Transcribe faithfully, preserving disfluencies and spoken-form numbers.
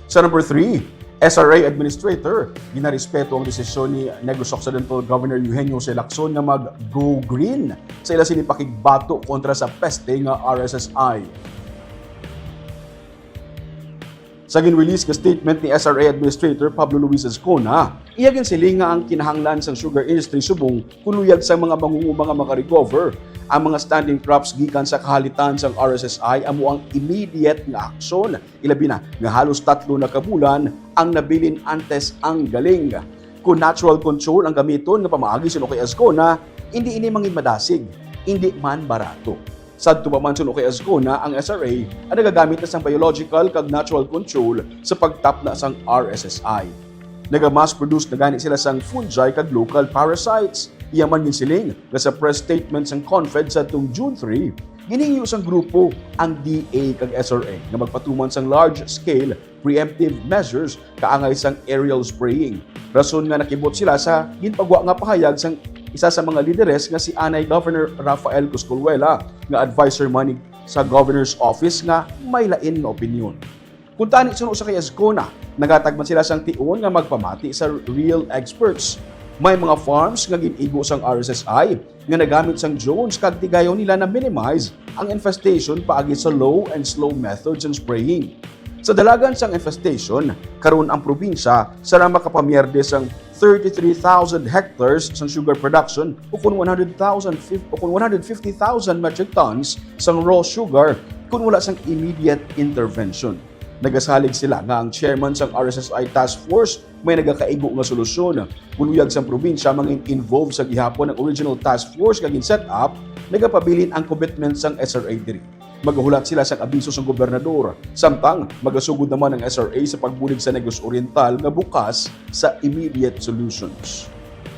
Sa number three, S R A administrator, ginarespeto ang desisyon ni Negros Occidental Governor Eugenio C. Lacson nga mag-go green sa ila sini pakigbato kontra sa peste nga R S S I. Sa ginrelease nga statement ni S R A Administrator Pablo Luis Azcona, iya ginsiling nga ang kinahanglan sang sugar industry subong kun luyag sang mga mangunguma nga makarecover ang mga standing crops gikan sa kahalitan sang R S S I amo ang immediate nga aksyon, ilabi na nga halos tatlo na ka bulan ang nabilin antes ang galing. Kung natural control ang gamiton nga pamaagi, suno kay Azcona, indi ini mangin madasig, indi man barato. Sadto pa man, suno kay Azcona, ang S R A ang nagagamit na sang biological kag natural control sa pagtapna sang R S S I. Naga-mass produce na gani sila sang fungi kag local parasites. Iya man ginsiling nga sa press statement sang CONFED sadtong June three, ginhingyo sang grupo ang D A kag S R A nga magpatuman sang large-scale preemptive measures kaangay sang aerial spraying. Rason nga nakibot sila sa ginpagwa nga pahayag sang isa sa mga lideres nga si anay Governor Rafael Coscolluela nga adviser man ni sa Governor's Office nga may lain nga opinyon. Kuntani, suno sa kay Azcona, naghatag man sila sang tion nga magpamati sa real experts. May mga farms nga gin-igo sang R S S I nga nagamit sang drones kag tigayon nila na minimize ang infestation paagi sa low and slow method sang spraying. Sa dalagan sang infestation, karon ang probinsya sara makapamierde sang thirty-three thousand hectares sang sugar production, o kon one hundred thousand, o kon one hundred fifty thousand metric tons sang raw sugar, kon wala sang immediate intervention. Nagasalig sila nga ang chairman sang R S S I task force may nagakaigo nga solusyon. Kung luyag sang probinsya mangin-involve sa gihapon ang original task force nga gin-set up, nagapabilin ang commitment sang S R A diri. Magahulat sila sang abiso sang gobernador, samtang magasugod naman ang S R A sa pagbulig sa Negros Oriental nga bukas sa immediate solutions.